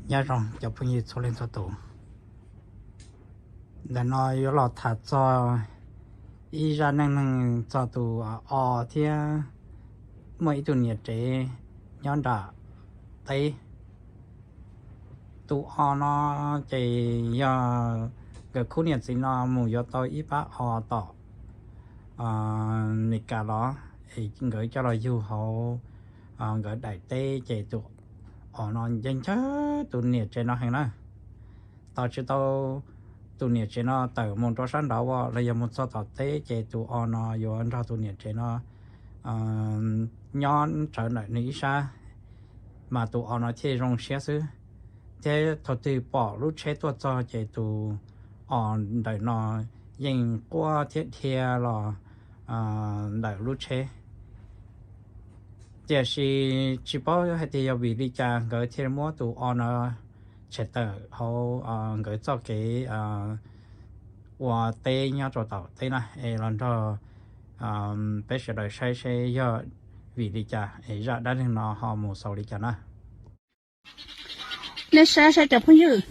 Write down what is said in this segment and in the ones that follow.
Nyob zoo cov phooj ywg txhua leej txhua tus. Ntawm no yuav los tham txog ib zaj neej neeg txog tus o thiab muaj ib tug niam tsev nyob nram teb. Tus o no ces yog nkawd khub niam txiv no mus yuav tau ib pab o tom Meskas los, es nkawd coj los yug hauv nkawd daim teb, ces tus o no ncav ncav tus niam tsev no heev na. Tos tsis tau tus niam tsev no tawm mus rau sab nraud los yog mus txog tom teb, ces tus o no yuav nrog tus niam tsev no nyob tsawv ntawm nws ib sab, mas tus o no thiaj zoo siab xwb. Thiab thaum twg pom lub tsheb tuaj txog ces tus o ntawm no yeej quaj thiab dhia los ntawm lub tsheb. Tiam sis tsis paub hais tias yog vim li cas nkawd thiaj muab tus o no tshem tawm hauv nkawd txoj kev ua teb nyob rau tom teb na, es los nrog peb sawv daws saib seb yog vim li cas es zaj dab neeg no ho mus xaus li cas na. Nej saib saib cov phooj ywg,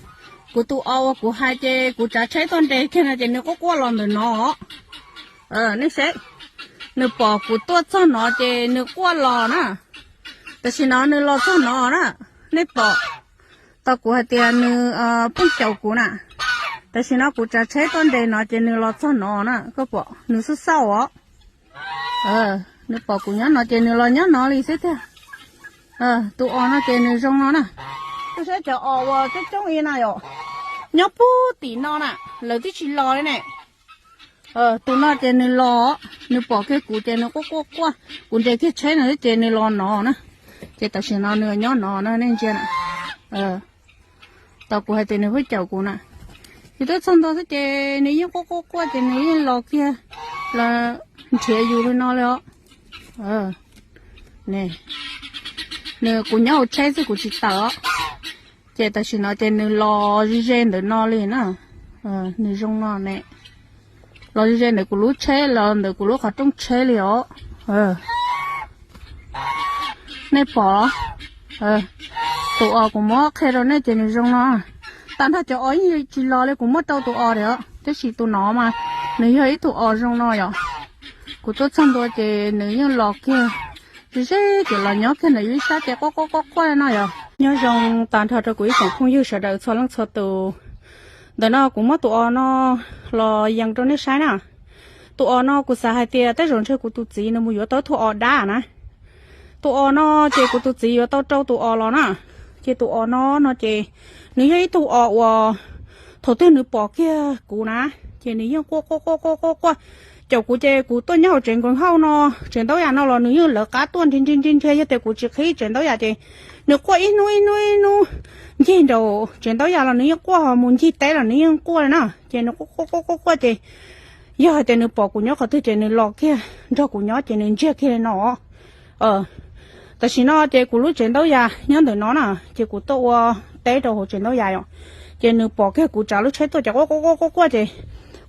kuv tus o uas kuv hais ces kuv tsav tsheb tuaj nres kiag no ces nws quaj quaj los ntawm no. Nej saib, nws pom kuv tuaj txog no ces nws quaj los na. Tam sim no nws los txog no na, nej pom, tau kuv hais tias nws pheej caum kuv na. Tam sim no kuv tsav tsheb tuaj nres no ces nws los txog no na, koj pom nws xauj xauj os. Nws pom kuv nyob no ces nws los nyob no li xwb tiag. Tus os no ces nws zoo no na. Saib cov os uas coob coob li na yom, nyob puag tim no na, lawv twb tsis los li ne. Tus no ces nws los, nws pom kiag kuv ces nws quaj quaj quaj, kuv nres kiag tsheb no ces nws los no na. Ces tam sim no nws nyob no na, nej ntsia na. Tau kuv hais tias nws pheej caum kuv na. Ces twb txog ntua xwb ces nws yeej quaj quaj quaj ces nws yeej los kiag, los nrhiav yus li no li os. Nws, kuv nyob hauv tsheb xwb kuv tsis tawm os. Ces tam sim no ces nws los ze ze ntawm no li na. Nws zoo no ne. Los ze ze ntawm kuv lub tsheb, los ntawm kuv lub qhov rooj tsheb li os. Nej pom, tus os kuv muab qhia rau nej ces nws zoo no. Tag nrho cov os yeej tsis los li, kuv muab rau tus os tiag, tab sis tus no mas nws yog ib tug os zoo no yom. Kuv tuaj txog ntua ces nws yeej los kiag ze ze, ces los nyob kiag ntawm yus ib sab ces quaj quaj quaj quaj no yom. Nyob zoo tag nrho rau kuv ib tsoom phooj ywg sawv daws txhua leej txhua tus. Ntawm no kuv muab tus os no los yees rau nej saib na. Tus os no kuv xav hais tias tej zaum ntshe kuv tus txiv nws mus yuav tau tus os dab na. Tus os no ces kuv tus txiv yuav tau rau tus os los na. Ces tus os no no ces nws yog ib tug os uas thaum twg nws pom kiag kuv na, ces nws yeej quaj quaj quaj quaj quaj quaj caum kuv, ces kuv tuaj nyob hauv tsev nkaus hauj no, tsev ntaub yam no los nws yeej lawv qab tuaj nrhiav nrhiav nrhiav nrhiav, yog tias kuv tsis qhib tsev ntaub yam ces nws quaj ib hnub ib hnub ib hnub, ncig nraum tsev ntaub yam los nws yeej quaj, ho mus ncig teb los nws yeej quaj li na. Ces nws quaj quaj quaj quaj quaj ces yog hais tias nws pom kuv nyob qhov twg ces nws los kiag nrog kuv nyob ces nws ntsiag kiag li no. Tam sim no ces kuv lub tsev ntaub yam nyob ntawm no na, ces kuv tuaj ua teb rau hauv tsev ntaub yam yom. Ces nws pom kiag kuv tsav lub tsheb tuaj ces quaj quaj quaj quaj quaj ces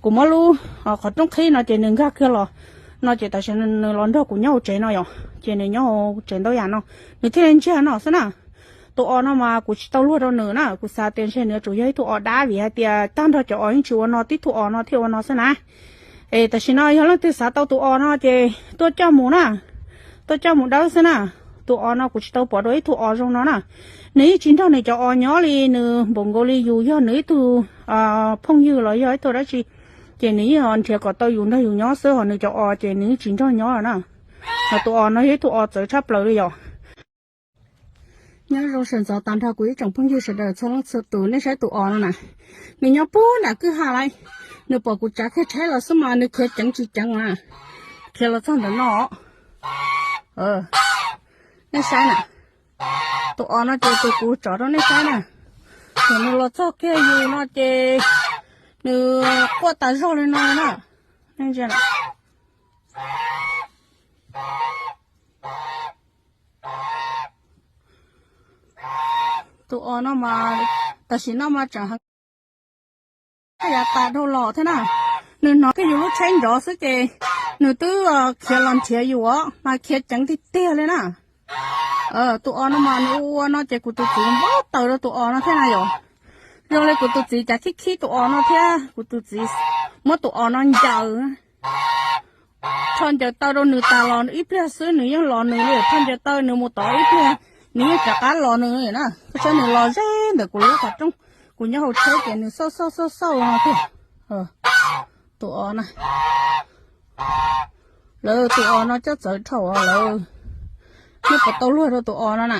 kuv muab lub qhov rooj qhib no ces nws nkag kiag los no ces tam sim nws los nrog kuv nyob hauv tsev no yom. Ces nws nyob hauv tsev ntaub yam no, nws thiaj li ntsiag no xwb na. Tus os no mas kuv tsis tau luag rau nws na, kuv xav tias ntshe nws yuav tsum yog ib tug os dab vim hais tias tag nrho cov os yeej tsis ua no, tib tug os no thiaj ua no xwb na. Es tam sim no yog leej twg xav tau tus os no ces tuaj coj mus na, tuaj coj mus dawb xwb na. Tus os no kuv tsis tau pom dua ib tug os zoo no na. Nws yeej tsis nrog nws cov os nyob li, nws npaum nkaus li yus yog nws ib tug phooj ywg los yog ib tug dab tsi, ces nws yeej nrhiav kom tau yus nrog yus nyob xwb, ho nws cov os ces nws yeej tsis nrog nyob na. Ho tus os no yog ib tug os txawv tshaj plaws li yom. Nyob zoo sawv ntxov tag nrho kuv ib tsoom phooj ywg sawv daws txhua leej txhua tus, nej saib tus os no na, nws nyob puag nram kwj ha lawm, nws pom kuv tsav kiag tsheb los xwb mas nws khiav ceev tsis ceev na, khiav los txog ntawm no. Nej saib na, tus os no ces tus kuv tsom rau nej saib na, thaum nws los txog kiag yus no ces nws quaj tas zog li no na. Tus os no mas tam sim no mas tseem heev, yav tas dhau los thiab na. Nws hnov kiag yus lub tsheb nrov xwb ces nws twb khiav los nrhiav yus os, mas khiav ceev tiag tiag li na. Tus os no mas nws ua ua no ces kuv tus txiv npau taws rau tus os no thiab na yom. Zoo li kuv tus txiv cas khib khib tus os no thiab kuv tus txiv muab tus os no ncaws rho ncaws taw rau nws tas los ib pliag xwb nws yeej los nws li, rho ncaws taw nws mus tod ib pliag nws yeej rov qab los nws li na. Koj saib nws los ze ntawm kuv lub qhov rooj, kuv nyob hauv tsheb ces nws xauj xauj xauj xauj no tiag. Tus os na, lawv tus os no coj txawv dhau lawv, nws puas tau luag rau tus os no na.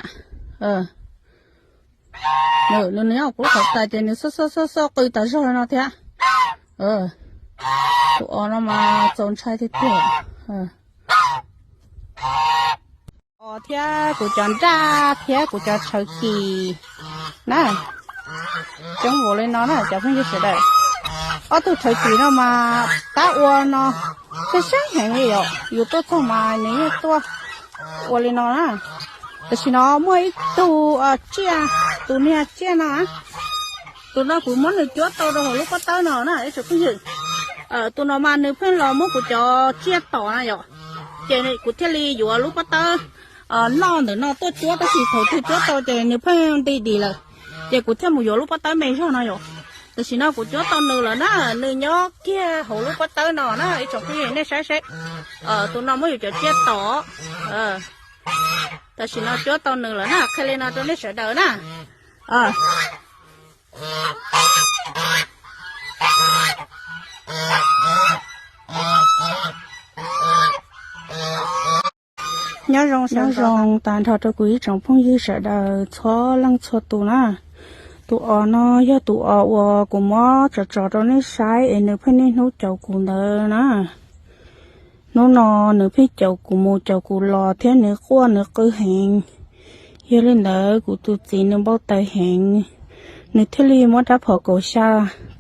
Nws nyob kuv lub qhov tais ces nws xauj xauj xauj xauj qw tas zog no thiab. Tus os no mas txaus ntshai tiag tiag. Os thiab kuv cov nraj thiab kuv cov tshawv kis na, coob vos li no na cov phooj ywg sawv daws. Ob tug tshawv kis no mas tab ua no xwb sab heev li os, yus tuaj txog mas nws yeej tuaj ua li no na. Tam sim no muaj ib tug tsiaj, tus niag tsiaj no, tus no kuv muab nws cuab tau rau hauv lub pob tawb no na ib tsoom phooj ywg. Tus no mas nws pheej los muab kuv cov tsiaj tom na yom, ces kuv thiaj li yuav lub pob tawb noj ntawm no tuaj cuab, tab sis thaum twg cuab tau ces nws pheej nti dim lawm, ces kuv thiaj mus yuav lub pob tawb me zog no yom. Tam sim no kuv cuab tau nws lawm na, nws nyob kiag hauv lub pob tawb no na ib tsoom phooj ywg nej saib seb. Tus no muab yus cov tsiaj tom. Tam sim no cuab tau nws lawm na, qhia li no rau nej sawv daws na. Nyob zoo tag nrho rau kuv ib tsoom phooj ywg sawv daws txhua leej txhua tus na. Tus os no yog tus os uas kuv muab tso tso rau nej saib es nws pheej niaj hnub caum kuv ntawd na. Hnub no nws pheej caum kuv mus caum kuv los thiab nws quaj nws qw heev. Yog li ntawd kuv tus txiv nws npau taws heev, nws thiaj li muab rab phom kaum xya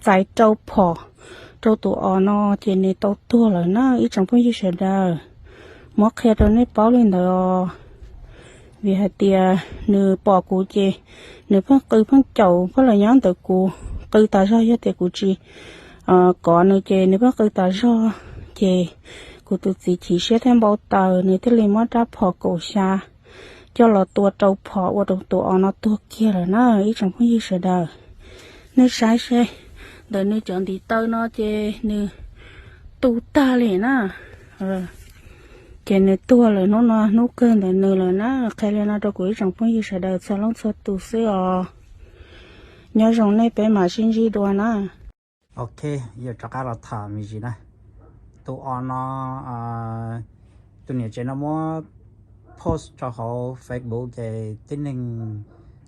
txais rau phom rau tus os no, ces nws tau tuag lawm na ib tsoom phooj ywg sawv daws. Muab qhia rau nej paub li ntawd os. Vim hais tias nws pom kuv ces nws pheej qw pheej caum pheej los nyob ntawm kuv, qw tas zog yog tias kuv tsis kov nws ces nws pheej qw tas zog. Ces kuv tus txiv chim siab thiab npau taws, nws thiaj li muab rab phom kaum xya coj los tua rau phom ua rau tus os no tuag kiag lawm na ib tsoom phooj ywg sawv daws. Nej saib seb, ntawm nws cov ntiv taw no ces nws tu tag li na. Ces nws tuag lawm, hnub no hnub kawg ntawm nws lawm na. Qhia li no rau kuv ib tsoom phooj ywg sawv daws txhua leej txhua tus xwb os. Nyob zoo nej, peb mam sib ntsib dua na. Ok, yuav rov qab los tham me ntsis na. Tus os no, tus niam tsev no muab post rau hauv Facebook ces tib neeg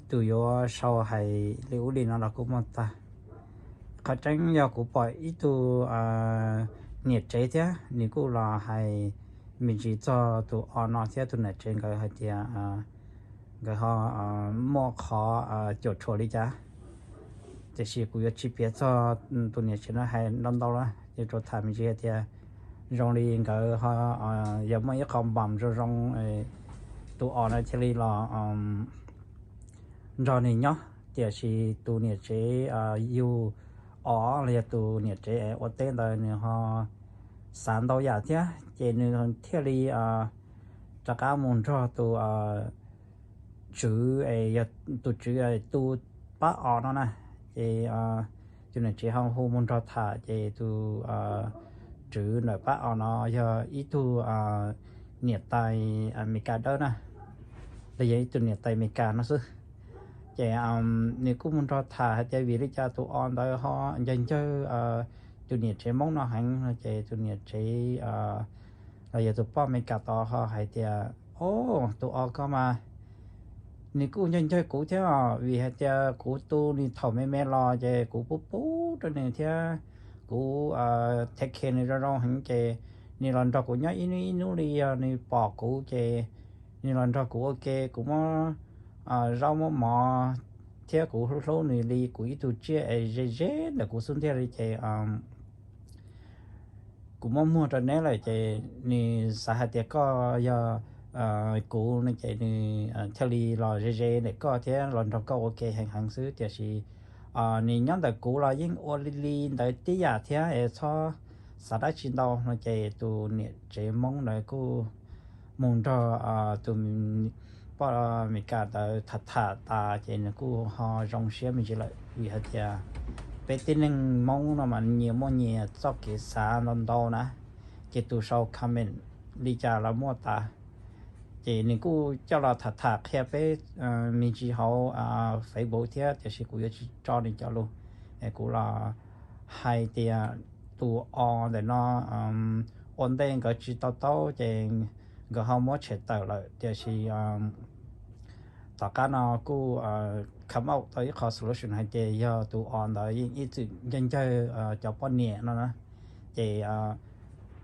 tus yuav sau hais li ub li no los kuj muaj tag. Qhov tseeb yog kuv pom ib tug niam tsev thiab nws kuj los hais me ntsis txog tus os no thiab tus niam tsev nkawd hais tias nkawd ho muaj qhov cuam tshuam li cas. Tiam sis kuv yuav tsis piav txog tus niam tsev no hais ntau ntau lawm, yuav tsuas tham me ntsis hais tias zoo li nkawd ho yog muaj ib qho npam zoo zoo, tus os no cia li los nrog nws nyob, tiam sis tus niam tsev yug os los yog tus niam tsev ua teb ntawd nws ho xav ntau yam thiab ces nws thiaj li rov qab mus nrog tus tswv, yog tus tswv tu pab os no na. Ces tus niam tsev ho hu mus nrog tham ces tus tswv ntawm pab os no yog ib tug niam tais Amelikas dawb na, los yog ib tug niam tais Amelikas no xwb. Ces nws kuj mus nrog tham hais tias vim li cas tus os ntawd ho ncawg ncawg tus niam tsev Hmoob no heev no ces tus niam tsev los yog tus poj Amelikas tod ho hais tias, o, tus os ko mas nws kuj ncawg ncawg kuv thiab os, vim hais tias kuv tu nws thaum me me los ces kuv pub pub rau nws thiab kuv take care nws zoo zoo heev ces nws los nrog kuv nyob ib hnub ib hnub li yog nws pom kuv ces nws los nrog kuv ua ke, kuv muab zaub muab mov thiab kuv hlub hlub nws li kuv ib tug tsiaj es ze ze ntawm kuv xub ntiag li ces kuv muab muag rau neb lawm ces nws xav hais tias koj yog kuv no ces nws thiaj li los ze ze ntawm koj thiab los nrog koj ua ke heev heev xwb. Tiam sis nws nyob ntawm kuv los yeej ua li li ntawd tib yam thiab es txhob xav dab tsi ntau no ces tus niam tsev Hmoob ntawd kuj mus nrog tus poj Amelikas ntawd tham tham tas ces nws kuj ho zoo siab me ntsis lawm, vim hais tias peb tib neeg Hmoob no mas nyias muaj nyias txoj kev xav ntau ntau na, ces tus sau comment li cas los muaj tas. Ces nws kuj coj los tham tham qhia peb me ntsis hauv Facebook thiab, tiam sis kuv yuav tsis tso nws cov lus. Kuv los hais tias tus o ntawm no ua ntej nkawd tsis tau taub ces nkawd ho muab tshem tawm lawm, tiam sis tom qab no kuj come out tau ib qho solution hais tias yog tus o ntawd yeej ib txwm ncawg ncawg cov poj niam no na, ces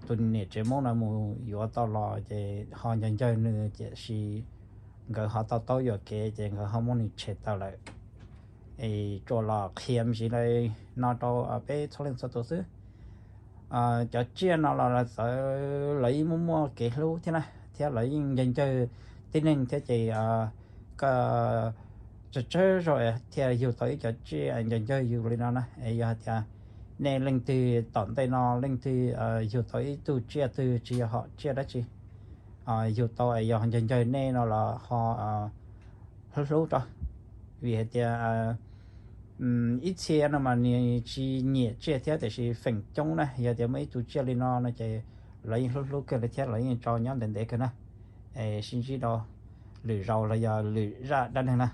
tus niam tsev Hmoob no mus yuav tau los ces ho ncawg ncawg nws, tiam sis nkawd ho tau taub yuam kev ces nkawd ho muab nws tshem tawm lawm. Es tsuas los qhia me ntsis li no rau peb txhua leej txhua tus xwb. Cov tsiaj no los txawm lawv yeej muaj muaj kev hlub thiab na, thiab lawv yeej ncawg ncawg tib neeg thiab ces koj tsawg tsawg zaus thiaj yug tau ib cov tsiaj ncawg ncawg yus li no na. Es yog hais tias nej leej twg tom ntej no leej twg yug tau ib tug tsiaj twg tsis yog hom tsiaj dab tsi, yug tau es yog ncawg ncawg nej no los ho hlub hlub rau, vim hais tias ib txhia no mas nws tsis nyiam tsiaj thiab, tiam sis feem coob na yog tias muaj ib tug tsiaj li no no ces lawv yeej hlub hlub kawg li thiab lawv yeej tso nyob ntev ntev kawg na. Es sib ntsib rau lwm zaus los yog lwm zaj dab neeg na.